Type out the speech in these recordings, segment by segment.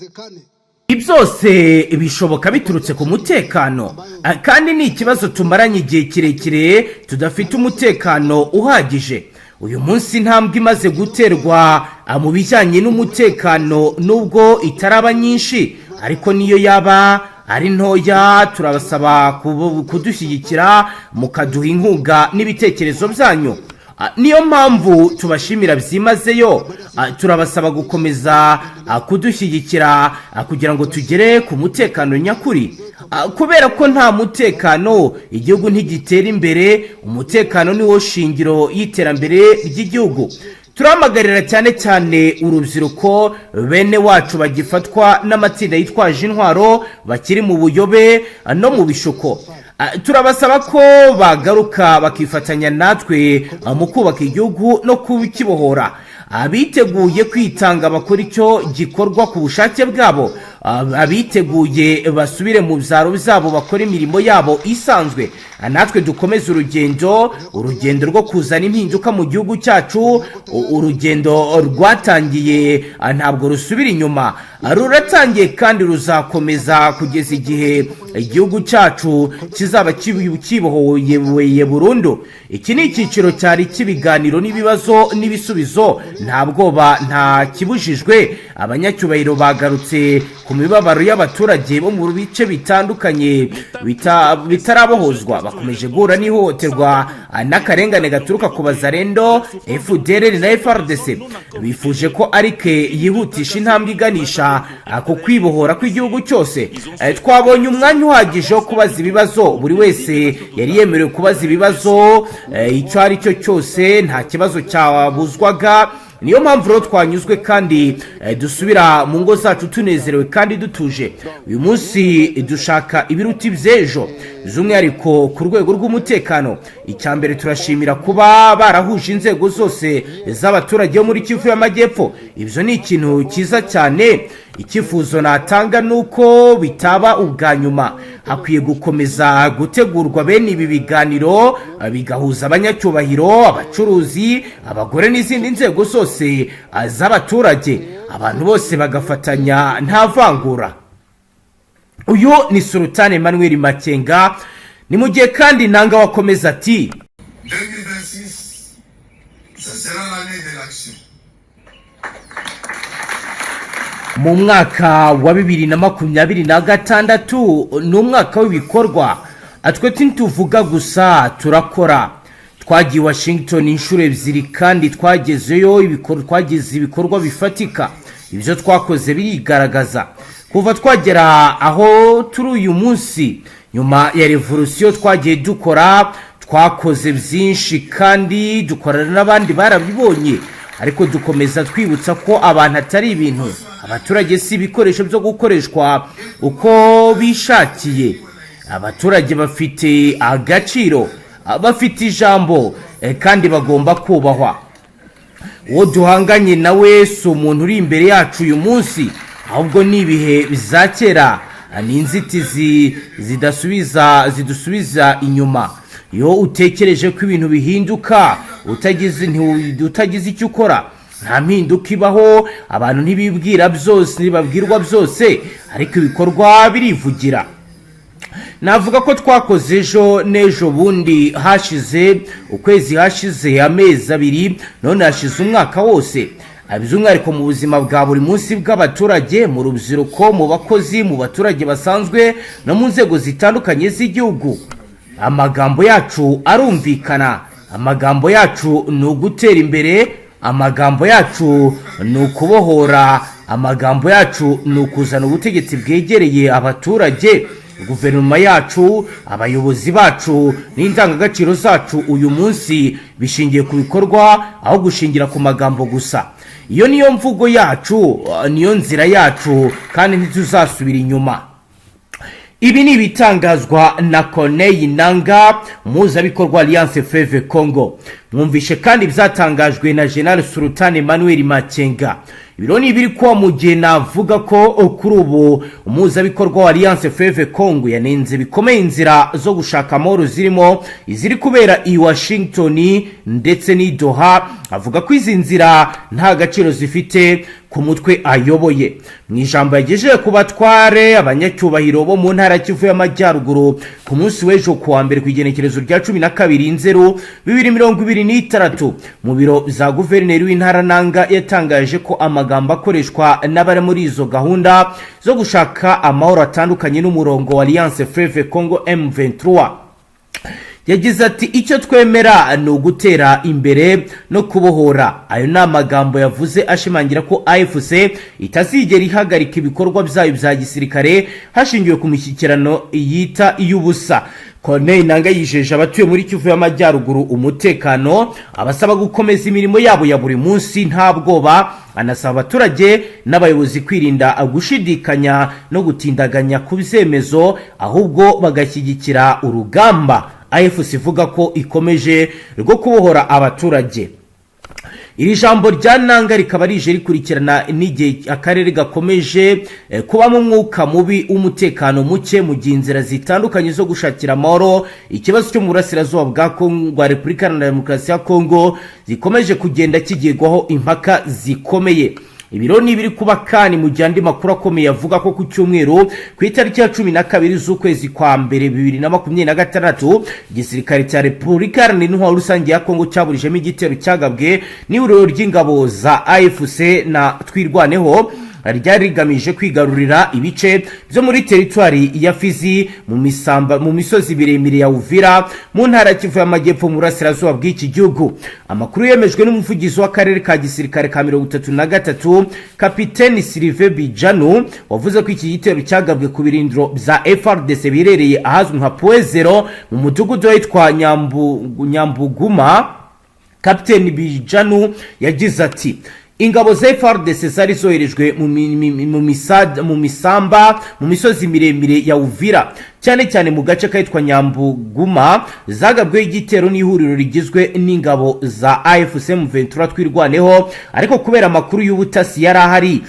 Iwezekane. Ibi byose bishoboka biturutse ku mutekano. Kandi ni ikibazo tumaranye igihe kirekire tudafite umutekano uhagije. Uyu munsi intambwe imaze guterwa mu bijyanye n'umutekano, nubwo itaraba nyinshi, ariko niyo yaba ari ntoya, turabasaba kudushyigikira mukaduha inkunga n'ibitekerezo byanyu. Niyo mpamvu tubashimira byimazeyo. Turabasaba gukomeza kudushyigikira kugira ngo tugere ku mutekano nyakuri. Kubera ko nta mutekano igihugu ntigitera imbere. Umutekano ni wo shingiro y'iterambere ry'igihugu. Turahamagarira cyane cyane urubyiruko bene wacu bagifatwa n'amatsinda yitwaje intwaro, bakiri mu buyobe no mu bishuko. Turabasaba ko bagaruka bakifatanya natwe mu kubaka igihugu no kukibohora. Abiteguye kwitanga bakora icyo gikorwa ku bushake bwabo. Abiteguye basubire mu byaro byabo bakora imirimo yabo isanzwe. Natwe dukomeze urugendo, urugendo rwo kuzana impinduka mu gihugu cyacu. Urugendo rwatangiye ntabwo rusubira inyuma. Ruratangiye kandi ruzakomeza kugeza igihe igihugu cyacu kizaba kibohoye burundu. Iki ni icyiciro cyari cy'ibiganiro n'ibibazo n'ibisubizo. Nta bwoba, nta kibujijwe. Abanyacyubahiro bagarutse ku mibabaro y'abaturage bo mu bice bitandukanye bitarabohozwa, bakomeje guhura n'ihohoterwa n'akarengane gaturuka ku Bazarendo, FDLR na FARDC. Bifuje ko arike yihutisha intambwe iganisha ku kwibohora kw'igihugu cyose. Twabonye umwanya uhagije wo kubaza ibibazo. Buri wese yari yemerewe kubaza ibibazo icyo ari cyo cyose, nta kibazo cyabuzwaga. Niyo mpamvu rero twanyuzwe kandi dusubira mu ngo zacu tunezerewe kandi dutuje. Uyu munsi dushaka ibiruta iby'ejo, by'umwihariko ku rwego rw'umutekano. Icya mbere, turashimira kuba barahuje inzego zose z'abaturage bo muri Kivu y'Amajyepfo. Ibyo ni ikintu cyiza cyane. Icyifuzo natanga ni uko bitaba ubwa nyuma. Hakwiye gukomeza gutegurwa bene ibi biganiro, bigahuza abanyacyubahiro, abacuruzi, abagore n'izindi nzego zose z'abaturage, abantu bose bagafatanya nta vangura. Uyu ni Sultani Emmanuel Makenga. Ni mu gihe kandi Nanga wakomeza ati: 2026, ce sera l'année de l'action. Mu mwaka wa 2026 ni umwaka w'ibikorwa. Twe ntituvuga gusa, turakora. Twagiye Washington inshuro ebyiri kandi twagezeyo twagize ibikorwa bifatika. Ibyo twakoze birigaragaza. Kuva twagera aho turi uyu munsi nyuma ya revolusiyo, twagiye dukora, twakoze byinshi kandi dukorana n'abandi, barabibonye. Ariko dukomeza twibutsa ko abantu atari ibintu, abaturage si ibikoresho byo gukoreshwa uko bishakiye. Abaturage bafite agaciro, bafite ijambo kandi bagomba kubahwa. Uwo duhanganye nawe si umuntu uri imbere yacu uyu munsi, ahubwo ni ibihe za kera, ni inzitizi zidasubiza, zidusubiza inyuma. Iyo utekereje ko ibintu bihinduka utagize icyo ukora, nta mpinduka ibaho. Abantu ntibibwira byose, ntibabwirwa byose, ariko ibikorwa birivugira. Navuga ko twakoze ejo n'ejo bundi hashize ukwezi, hashize amezi 2, none hashize umwaka wose, by'umwihariko mu buzima bwa buri munsi bw'abaturage, mu rubyiruko, mu bakozi, mu baturage basanzwe no mu nzego zitandukanye z'igihugu. Amagambo yacu arumvikana. Amagambo yacu ni ugutera imbere, amagambo yacu ni ukubohora, amagambo yacu ni ukuzana ubutegetsi bwegereye abaturage. Guverinoma yacu, abayobozi bacu n'indangagaciro zacu uyu munsi bishingiye ku bikorwa aho gushingira ku magambo gusa. Iyo niyo mvugo yacu, niyo nzira yacu, kandi ntituzasubira inyuma. Ibi ni ibitangazwa na Corneille Nanga, umuhuzabikorwa Alliance Fleuve Congo. Mwumvishe kandi ibyatangajwe na General Sultan Emmanuel Makenga. Ibiro ni ibiri kuba mu gihe navuga ko kuri ubu umuhuzabikorwa wa Alliance Fleuve Congo yanenze bikomeye inzira zo gushaka amahoro, zirimo iziri kubera i Washington ndetse n'i Doha, Avuga ko izi nzira nta gaciro zifite ku mutwe ayoboye. Mu ijambo yagejeje ku batware, abanyacyubahiro bo mu ntara ya Kivu y'Amajyaruguru ku munsi w'ejo ku wa mbere, ku igenekerezo rya 12 Nzero 2026, mu biro za guverineri w'intara, Nanga yatangaje ko amagambo akoreshwa n'abari muri izo gahunda zo gushaka amahoro atandukanye n'umurongo wa Alliance Fleuve Congo M23. Yagize ati: "Icyo twemera ni ugutera imbere no kubohora." Ayo ni amagambo yavuze ashimangira ko AFC itazigera ihagarika ibikorwa byayo bya gisirikare hashingiwe ku mishyikirano yita iy'ubusa. Corneille Nanga yijeje abatuye muri Kivu y'Amajyaruguru umutekano, abasaba gukomeza imirimo yabo ya buri munsi nta bwoba, anasaba abaturage n'abayobozi kwirinda gushidikanya no gutindaganya ku byemezo, ahubwo bagashyigikira urugamba AFC ivuga ko ikomeje rwo kubohora abaturage. Iri jambo rya Nanga rikaba rije rikurikirana n'igihe akarere gakomeje kubamo umwuka mubi w'umutekano muke, mu gihe inzira zitandukanye zo gushakira amahoro ikibazo cyo mu burasirazuba bwa Kongo, bwa Repubulika Iharanira Demokarasi ya Kongo, zikomeje kugenda kigirwaho impaka zikomeye. Ibiro ni ibiri kuba kandi mu gihe andi makuru akomeye avuga ko ku cyumweru, ku itariki ya 12 z'ukwezi kwa mbere 2026, igisirikare cya Repubulika Iharanira Intwaro Rusange ya Kongo cyaburijemo igitero cyagabwe n'ihuriro ry'ingabo za AFC na Twirwaneho ryari rigamije kwigarurira ibice byo muri teritwari ya Fizi, mu misamba, mu misozi miremire ya Uvira, mu ntara ya Kivu y'Amajyepfo, mu burasirazuba bw'iki gihugu. Amakuru yemejwe n'umuvugizi w'akarere ka gisirikare ka 33, Kapiteni Sylvain Bijanu, wavuze ko iki gitero cyagabwe ku birindiro bya FARDC biherereye ahazwi nka Point Zéro, mu mudugudu witwa Nyambuguma. Kapiteni Bijanu yagize ati: "Ingabo za FARDC zari zoherejwe mu misamba, mu misozi miremire ya Uvira, cyane cyane mu gace kitwa Nyambuguma, zagabweho igitero n'ihuriro rigizwe n'ingabo za AFC M23 Twirwaneho, ariko kubera amakuru y'ubutasi yari ahari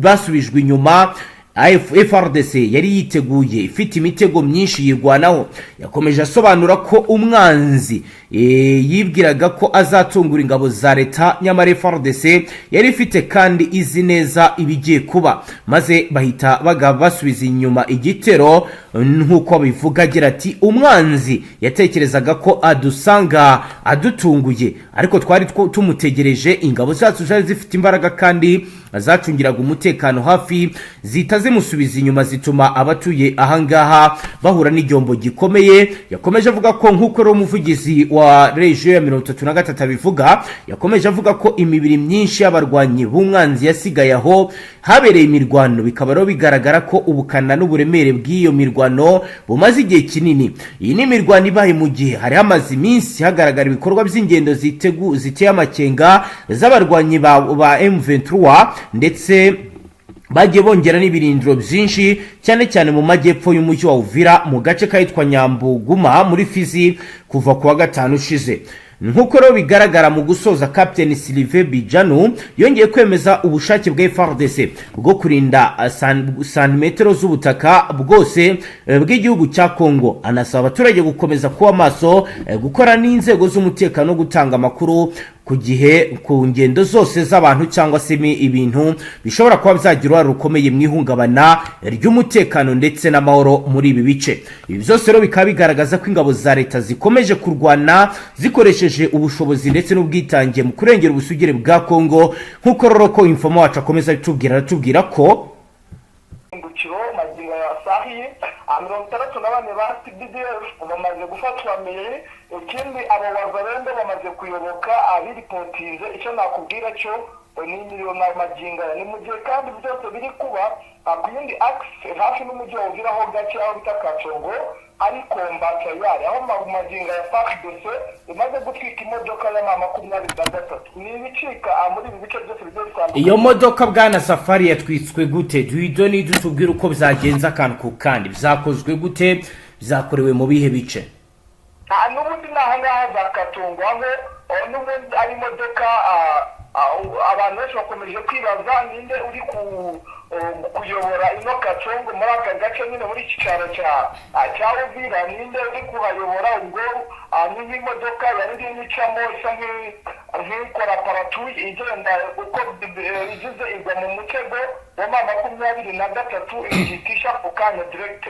basubijwe inyuma. FARDC yari yiteguye, ifite imitego myinshi yirwanaho." Yakomeje asobanura ko umwanzi yibwiraga ko azatungura ingabo za leta, nyamara FARDC yari ifite kandi izi neza ibigiye kuba, maze bahita basubiza inyuma igitero. Nk'uko bivuga, agira ati: "Umwanzi yatekerezaga ko adusanga adutunguye, ariko twari tumutegereje. Ingabo zacu zari zifite imbaraga kandi zacungiraga umutekano hafi, zihita zimusubiza inyuma, zituma abatuye ahangaha bahura n'igihombo gikomeye." Yakomeje avuga ko, nk'uko rero umuvugizi wa région ya 33 abivuga, yakomeje avuga ko imibiri myinshi y'abarwanyi b'umwanzi yasigaye aho habereye imirwano, bikaba rero bigaragara ko ubukana n'uburemere bw'iyo mirwano bumaze igihe kinini. Iyi ni imirwano ibaye mu gihe hari hamaze iminsi hagaragara ibikorwa by'ingendo ziteye amakenga z'abarwanyi ba M23, ndetse bagiye bongera n'ibirindiro byinshi, cyane cyane mu majyepfo y'umujyi wa Uvira, mu gace kahitwa Nyambuguma muri Fizi, kuva ku wa gatanu ushize. Nk'uko rero bigaragara, mu gusoza, Captain Sylvain Bijanu yongeye kwemeza ubushake bwa FARDC bwo kurinda santimetero z'ubutaka bwose bw'igihugu cya Congo, anasaba abaturage gukomeza kuba maso, gukora n'inzego z'umutekano no gutanga amakuru ku gihe ku ngendo zose z'abantu cyangwa se ibintu bishobora kuba byagira uruhare rukomeye mu ihungabana ry'umutekano ndetse n'amahoro muri ibi bice. Ibi byose rero bikaba bigaragaza ko ingabo za leta zikomeje kurwana zikoresheje ubushobozi ndetse n'ubwitange mu kurengera ubusugire bwa Kongo, nk'uko rero ko informer wacu akomeza abitubwira, aratubwira ko Ndukiro magingo ya sahiye 64 ba CDF bamaze gufatwa mbere. Ikindi, abo Wazalendo bamaze kuyoboka abiripotinze. Icyo nakubwira cyo ni miliyoni magingo aya. Ni mu gihe kandi byose biri kuba ku yindi axe, hafi n'umujyi wa Uvira ho gake, aho bita Kacongo, ari komba tayari, aho magingo ya FARDC imaze gutwika imodoka ya 23. Ni ibicika muri ibi bice byose bigiye bitandukanye. Iyo modoka, bwana Safari, yatwitswe gute? Duhido ni tubwire uko byagenze akantu ku kandi. Byakozwe gute? Byakorewe mu bihe bice? N'ubundi ni ahangaha za Katungo, aho n'ubundi ari imodoka. Abantu benshi bakomeje kwibaza ninde uri ku kuyobora ino Kacongo muri aka gace nyine, muri iki cyaro cya Uvira? Ninde uri kuhayobora? Ubwo ni nk'imodoka yari irimo icamo, isa nk'ikora patrouille, igenda uko igize igwa mu mutego wa M23, ihitisha ku kanya direct.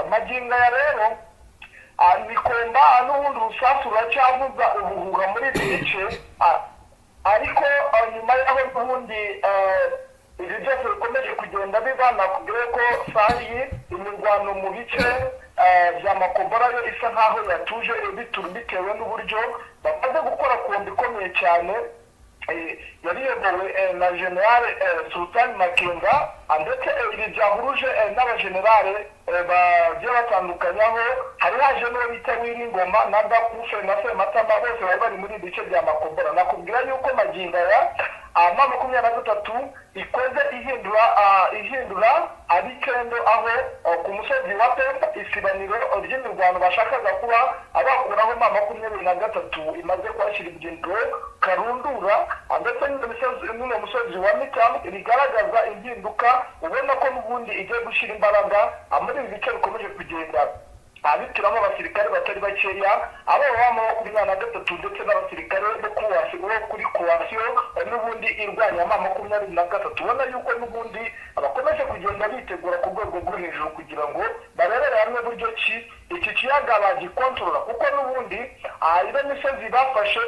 Magingo aya rero ni combat, n'ubundi urusasu ruracyavuza ubuhuha muri ibi bice, ariko nyuma y'aho n'ubundi ibi byose bikomeje kugenda biba, nakubwiye ko sahi imirwano mu bice bya Makobola yo isa nkaho yatuje, bitewe n'uburyo bamaze gukora combat ikomeye cyane yari iyobowe na General Sultan Makenga, ndetse ibi byahuruje n'abagenerale bagiye batandukanye, aho hari haje n'uwo bita Wiringoma na Gakufe na Sematama, bose bari bari muri ibi bice bya Makobola. Nakubwira yuko magingo aya M23 ikoze ihindura abikendo, aho ku musozi wa Pemba, isibaniro ry'imirwano bashakaga kuba abakuraho M23 imaze kuhashyira ibirindiro karundura, ndetse n'uno musozi wa Mitamu, bigaragaza impinduka ubona ko n'ubundi igiye gushyira imbaraga muri ibi bice bikomeje kugenda abitiramo abasirikare batari bakeya, abo ba M23 ndetse n'abasirikare bo kuri coalition n'ubundi irwanya M23. Ubona yuko n'ubundi bakomeje kugenda bitegura ku rwego rwo hejuru kugira ngo barebere hamwe buryo ki iki kiyaga bagikontorora, kuko n'ubundi ino misozi bafashe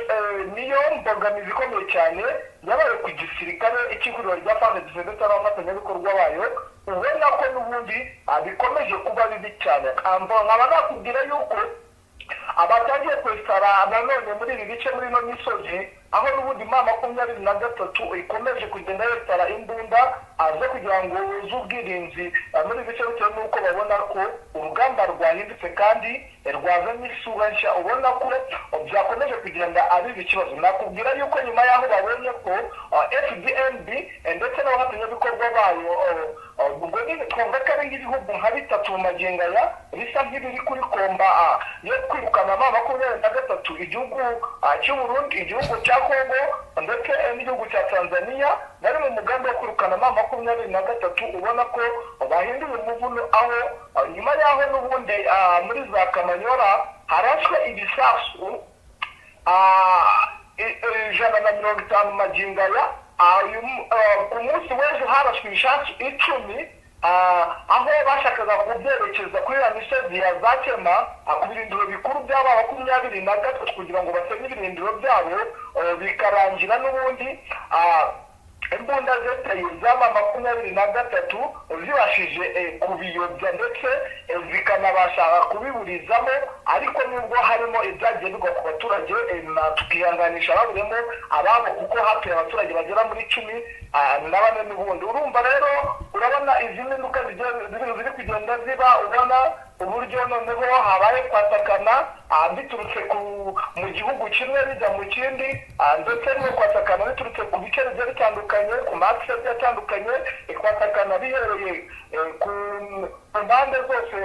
niyo mbogamizi ikomeye cyane yabaye ku gisirikare cy'ihuriro rya FARDC ndetse n'abafatanyabikorwa bayo. Ubona ko n'ubundi bikomeje kuba bibi cyane. Nkaba nakubwira yuko abatangiye kwesitara nanone muri ibi bice, muri ino misozi, aho n'ubundi M23 ikomeje kugenda yesitara imbunda zo kugira ngo z'ubwirinzi muri ibi bice, bitewe n'uko babona ko urugamba rwahindutse kandi rwazanye isura nshya. Ubona ko byakomeje kugenda ari ikibazo. Nakubwira yuko nyuma y'aho babonye ko FDNB ndetse n'abafatanyabikorwa bayo, ubwo nyine twavuga ko ari nk'ibihugu nka bitatu mu magingo aya bisa nk'ibiri kuri combat yo kwirukana M23, igihugu cy'u Burundi, igihugu cya Kongo ndetse n'igihugu cya Tanzania, bari mu mugambi wo kwirukana M23. Ubona ko bahinduye umuvuno, aho nyuma y'aho n'ubundi muri za Kamanyola harashwe ibisasu 150, magingo aya ku munsi w'ejo harashwe ibisasu 10, aho bashakaga kubyerekeza kuri ya misozi ya za Kema, ku birindiro bikuru by'aba 23, kugira ngo basenye ibirindiro byabo, bikarangira n'ubundi imbunda zeteye z'ama 23 zibashije kubiyobya ndetse zikanabasha kubiburizamo. Ariko nubwo harimo ibyagiye bigwa ku baturage, tukihanganisha baburemo ababo, kuko hatuye abaturage bagera muri 14. N'ubundi urumva rero, urabona izi mpinduka ziri kugenda ziba, ubona uburyo noneho habaye kwatakana biturutse mu gihugu kimwe bijya mu kindi, ndetse no kwatakana biturutse ku bice bigiye bitandukanye, ku makisi agiye atandukanye, kwatakana bihereye ku mpande zose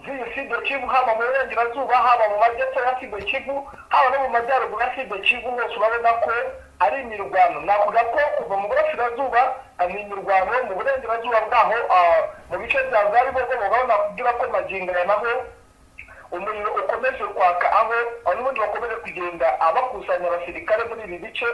z'iyi Sud Kivu, haba mu burengerazuba, haba mu majyepfo ya Sud Kivu, haba no mu majyaruguru ya Sud Kivu, hose urabona ko ari imirwano. Navuga ko kuva mu burasirazuba ni imirwano, mu burengerazuba bwaho mu bice bya za Bibogobogo, nakubwira ko magingo aya naho umuriro ukomeje kwaka, aho n'ubundi bakomeje kugenda abakusanya abasirikare muri ibi bice.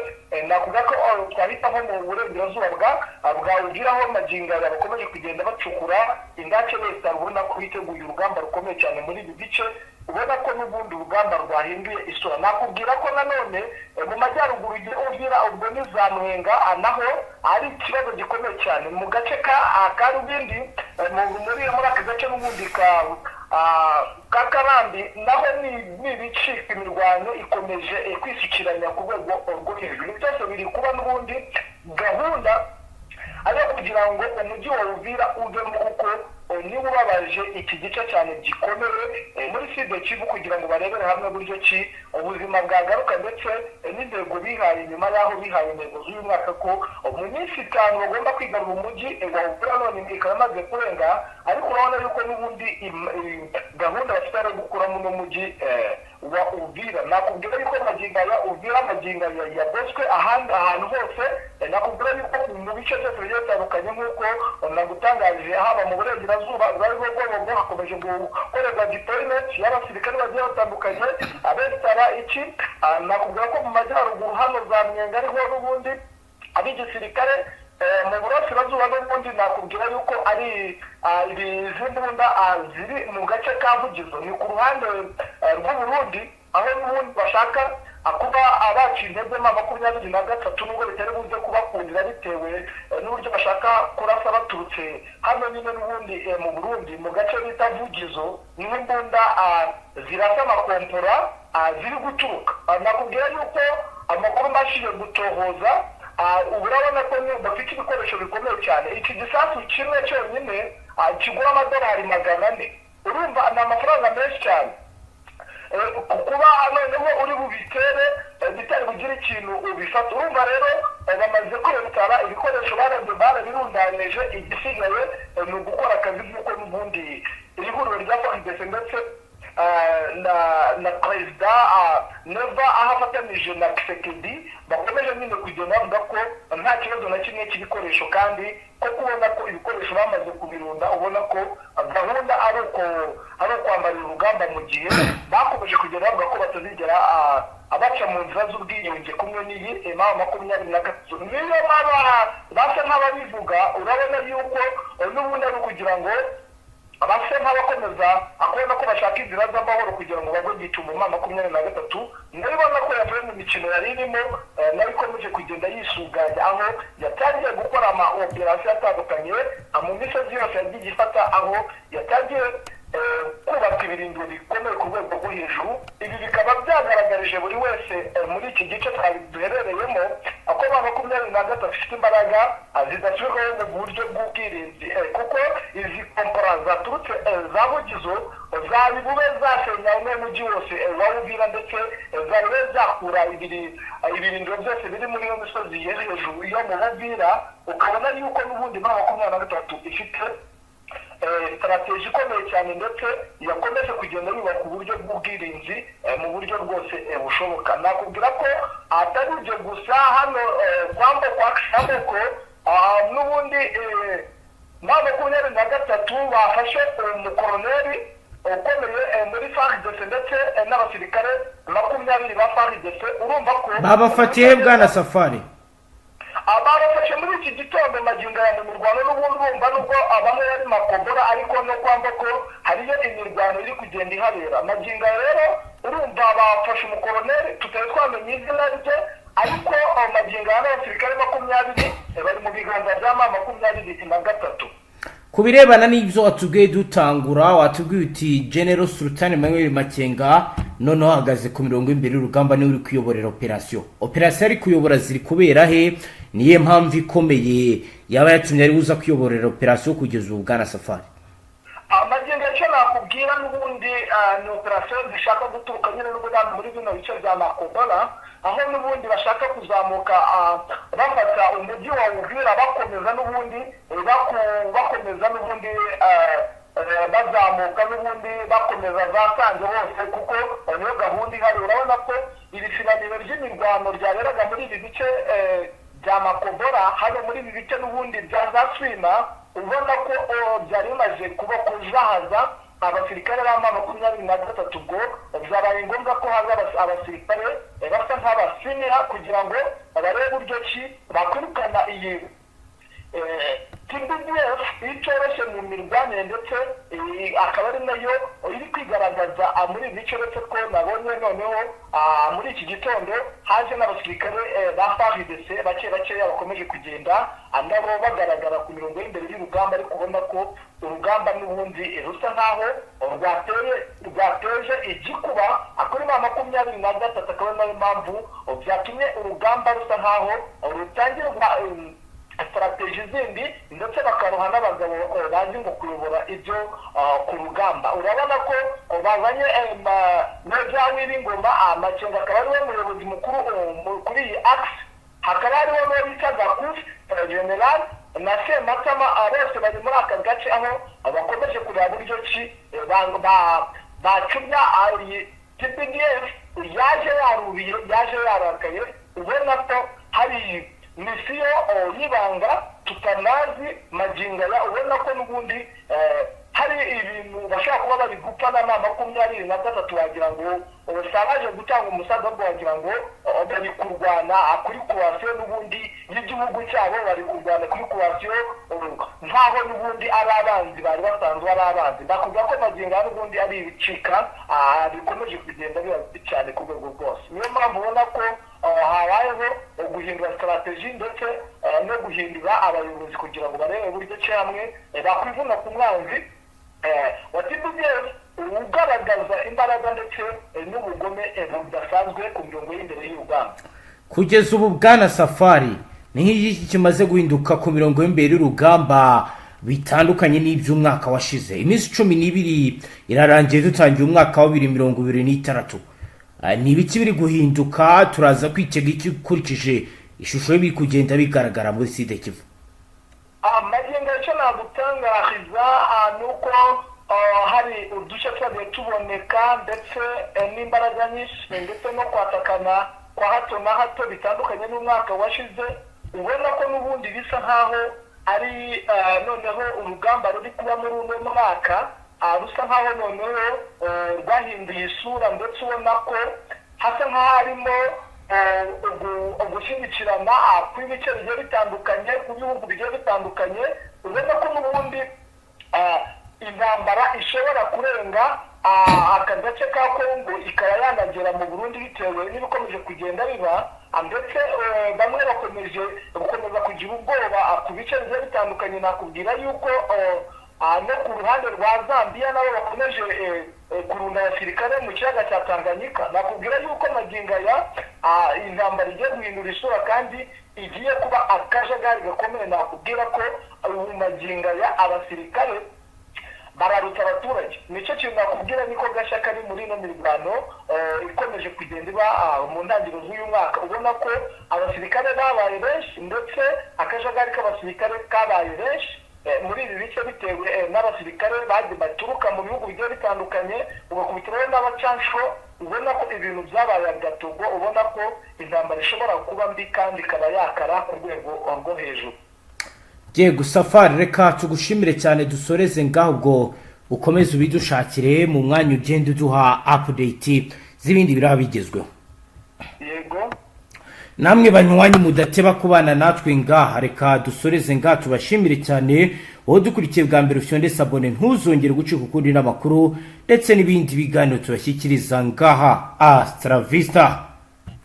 Nakuvuga ko twahita nko mu burengerazuba bwa Uvira, aho magingo aya bakomeje kugenda bacukura indake wese, ubona ko biteguye urugamba rukomeye cyane muri ibi bice. Ubona ko n'ubundi urugamba rwahinduye isura. Nakubwira ko nanone mu majyaruguru ya Uvira, ubwo ni za Mwenga, naho ari ikibazo gikomeye cyane mu gace ka Rubindi, muri aka gace n'ubundi ka Karambi, naho ni ibicika, imirwano ikomeje kwisukiranya ku rwego rwo hejuru. Byose biri kuba n'ubundi gahunda ari kugira ngo umujyi wa Uvira uvemo, kuko niba ubabaje iki gice cyane gikomeye. muri Sud Kivu kugira ngo barebere hamwe buryo ki ubuzima bwagaruka, ndetse n'intego bihaye nyuma y'aho bihaye intego z'uyu mwaka ko mu minsi 5 bagomba kwigarura umujyi wa Uvira, none ikaba imaze kurenga. Ariko urabona yuko n'ubundi gahunda bafite ari gukuramo uno mujyi wa Uvira. Nakubwira yuko magingo aya Uvira magingo aya yagoswe ahandi ahantu hose. Nakubwira yuko mu bice byose bigiye bitandukanye, nk'uko nagutangarije, haba mu burengerazuba bwa Bibogobogo hakomeje gukorerwa deployment y'abasirikare bagiye batandukanye abesitara iki. Nakubwira ko mu majyaruguru hano za Mwenga ariho n'ubundi ari igisirikare. Mu burasirazuba n'ubundi nakubwira yuko ari izi mbunda ziri mu gace ka Vugizo, ni ku ruhande rw'Uburundi, aho n'ubundi bashaka kuba abaca intege M23, nubwo bitari buze kubakundira bitewe n'uburyo bashaka kurasa baturutse hano nyine n'ubundi mu Burundi, mu gace bita Vugizo, niho imbunda zirasa amakompora ziri guturuka. Nakubwira yuko amakuru mbashije gutohoza, ubu urabona ko bafite ibikoresho bikomeye cyane. Iki gisasu kimwe cyonyine kigura amadolari 400. Urumva ni amafaranga menshi cyane. Kuba noneho uri bubitere bitari bugire ikintu ubifata. Urumva rero bamaze kwesitara ibikoresho, barabirundanije, igisigaye ni ugukora akazi, nk'uko n'ubundi iri huriro rya FARDC ndetse na Perezida Neva aho afatanije na Tshisekedi bakomeje nyine kugenda bavuga ko nta kibazo na kimwe cy'ibikoresho, kandi ko kubona ko ibikoresho bamaze kubirunda, ubona ko gahunda ari uko ari ukwambarira urugamba, mu gihe bakomeje kugenda bavuga ko batazigera abaca mu nzira z'ubwiyunge kumwe n'iyi M23. Niyo baba basa nk'ababivuga, urabona yuko n'ubundi ari ukugira ngo base nk'abakomeza akubona ko bashaka inzira z'amahoro kugira ngo bagwe gitumo M23. Nayo ubona ko yavuye mu mikino yari irimo, nayo ikomeje kugenda yisuganya, aho yatangiye gukora ama operasiyo atandukanye mu misozi yose yagiye ifata, aho yatangiye kubaka ibirindiro bikomeye ku rwego rwo hejuru. Ibi bikaba byagaragarije buri wese muri iki gice twari duherereyemo ko M23 ifite imbaraga zidasubirwaho mu buryo bw'ubwirinzi, kuko izi kompora zaturutse za Vugizo zari bube zasenya umwe mujyi wose wa Uvira, ndetse zari bube zakura ibirindiro byose biri muri iyo misozi yo hejuru yo mu Buvira. Ukabona yuko n'ubundi M23 ifite strategy ikomeye cyane, ndetse yakomeje kugenda yubaka uburyo bw'ubwirinzi mu buryo bwose bushoboka. Nakubwira ko atari ibyo gusa, hano kwambo kwa Shaboko n'ubundi M23 bafashe umukoroneri ukomeye muri FARDC ndetse n'abasirikare 20 ba FARDC. Urumva ko Babafatiye, bwana Safari? Babafashe muri iki gitondo magingo aya mu mirwano. N'ubundi urumva nubwo bamwe bari Makobora, ariko no kwamba ko hariyo imirwano iri kugenda ihabera magingo aya. Rero urumva bafashe umukoroneri tutari twamenya izina rye, ariko magingo aya n'abasirikare 20 bari mu biganza bya M23. Ku birebana n'ibyo watubwiye dutangura, watubwiye uti General Sultan Emmanuel Makenga noneho ahagaze ku mirongo y'imbere y'urugamba, niwe uri kuyoborera operasiyo. Operasiyo ari kuyobora ziri kubera he? Niyo mpamvu ikomeye yaba yatumye ari buza kuyoborera operasiyo kugeza ubu, bwana Safari? Amagingo icyo nakubwira n'ubundi ni operasiyo zishaka guturuka nyine n'ubundi muri bino bice bya Makobora, aho n'ubundi bashaka kuzamuka bafata umujyi wa Uvira, bakomeza n'ubundi bakomeza n'ubundi bazamuka n'ubundi bakomeza za Sange hose, kuko niyo gahunda ihari. Urabona ko iri sibaniro ry'imirwano ryaberaga muri ibi bice bya Makobora, hano muri ibi bice n'ubundi bya za Swima, ubona ko byari bimaze kuba kuzahaza abasirikare ba M23. Ubwo byabaye ngombwa ko haza abasirikare basa nk'abasinira kugira ngo barebe uburyo ki bakwirukana iyi TBDF itoroshye mu mirwanire, ndetse akaba ari nayo iri kwigaragaza muri ibi bice, uretse ko nabonye noneho muri iki gitondo haje n'abasirikare ba FARDC bake bakeya bakomeje kugenda nabo bagaragara ku mirongo y'imbere y'urugamba. Ariko ubona ko urugamba n'ubundi rusa nkaho rwateye rwateje igikuba kuri M23, akaba ari nayo mpamvu byatumye urugamba rusa nkaho rutangirwa. strategy zindi, ndetse bakaroha n'abagabo bazi ngo kuyobora ibyo ku rugamba. Urabona ko bazanye Major W'Ingoma Makenga, akaba ariwe muyobozi mukuru kuri iyi axe, hakaba hariho n'uwo bita Gakufi General na Sematama. Bose bari muri aka gace, aho bakomeje kureba buryo ki bacubya iyi TPDF yaje yarubiye, yaje yarakaye. Ubona ko hari mission y'ibanga tutanazi magingo aya. Ubona ko n'ubundi hari ibintu bashobora kuba bari gupfa na M23, wagira ngo baje gutanga umusaza, ahubwo wagira ngo bari kurwana kuri coalition n'ubundi y'igihugu cyabo, bari kurwana kuri coalition nkaho n'ubundi ari abanzi bari basanzwe ari abanzi. Ndakubwira ko magingo aya n'ubundi ari ibicika bikomeje kugenda biba bibi cyane ku rwego rwose. Niyo mpamvu ubona ko habayeho guhindura strategy ndetse no guhindura abayobozi kugira ngo barebe uburyo ki hamwe bakwivuna ku mwanzi wa TPDF ugaragaza imbaraga ndetse n'ubugome budasanzwe ku mirongo y'imbere y'urugamba. Kugeza ubu, bwana Safari, ni nk'iki kimaze guhinduka ku mirongo y'imbere y'urugamba bitandukanye n'iby'umwaka washize? Iminsi 12 irarangiye dutangiye umwaka wa 2026. Ni ibiki biri guhinduka? Turaza kwitega iki ukurikije ishusho y'ibiri kugenda bigaragara muri Sud Kivu? Magingo icyo nagutangariza ni uko hari uduce twagiye tuboneka ndetse n'imbaraga nyinshi ndetse no kwatakana kwa hato na hato bitandukanye n'umwaka washize. Ubona ko n'ubundi bisa nkaho ari noneho urugamba ruri kuba muri uno mwaka rusa nkaho noneho rwahinduye isura, ndetse ubona ko hasa nkaho harimo ugushyigikirana kw'ibice bigiye bitandukanye, ku bihugu bigiye bitandukanye. Ubona ko n'ubundi intambara ishobora kurenga aka gace ka Kongo, ikaba yanagera mu Burundi bitewe n'ibikomeje kugenda biba. Ndetse bamwe bakomeje gukomeza kugira ubwoba ku bice bigiye bitandukanye. Nakubwira yuko no ku ruhande rwa Zambia nabo bakomeje kurunda abasirikare mu kiyaga cya Tanganyika. Nakubwira yuko magingo aya intambara igiye guhindura isura kandi igiye kuba akajagari gakomeye. Nakubwira ko ubu magingo aya abasirikare bararuta abaturage. Nicyo kintu nakubwira, niko gashya kari muri ino mirwano ikomeje kugenda iba mu ntangiriro z'uyu mwaka. Ubona ko abasirikare babaye benshi, ndetse akajagari k'abasirikare kabaye benshi muri ibi bice, bitewe n'abasirikare bagiye baturuka mu bihugu bigiye bitandukanye, ugakubitiraho n'abacanshuro. Ubona ko ibintu byabaye agatogo. Ubona ko intambara ishobora kuba mbi kandi ikaba yakara ku rwego rwo hejuru. Yego Safari, reka tugushimire cyane, dusoreze ngaho. Ubwo ukomeze ubidushakire mu mwanya, ugenda uduha update z'ibindi biraba bigezweho. Yego. Namwe banywanyi mudateba kubana natwe ngaha, reka dusoreze ngaha, tubashimire cyane. Wowe dukurikiye bwa mbere, ufyonde s'abonner, ntuzongere gucika ukundi n'amakuru ndetse n'ibindi biganiro tubashyikiriza ngaha. Hasta la vista.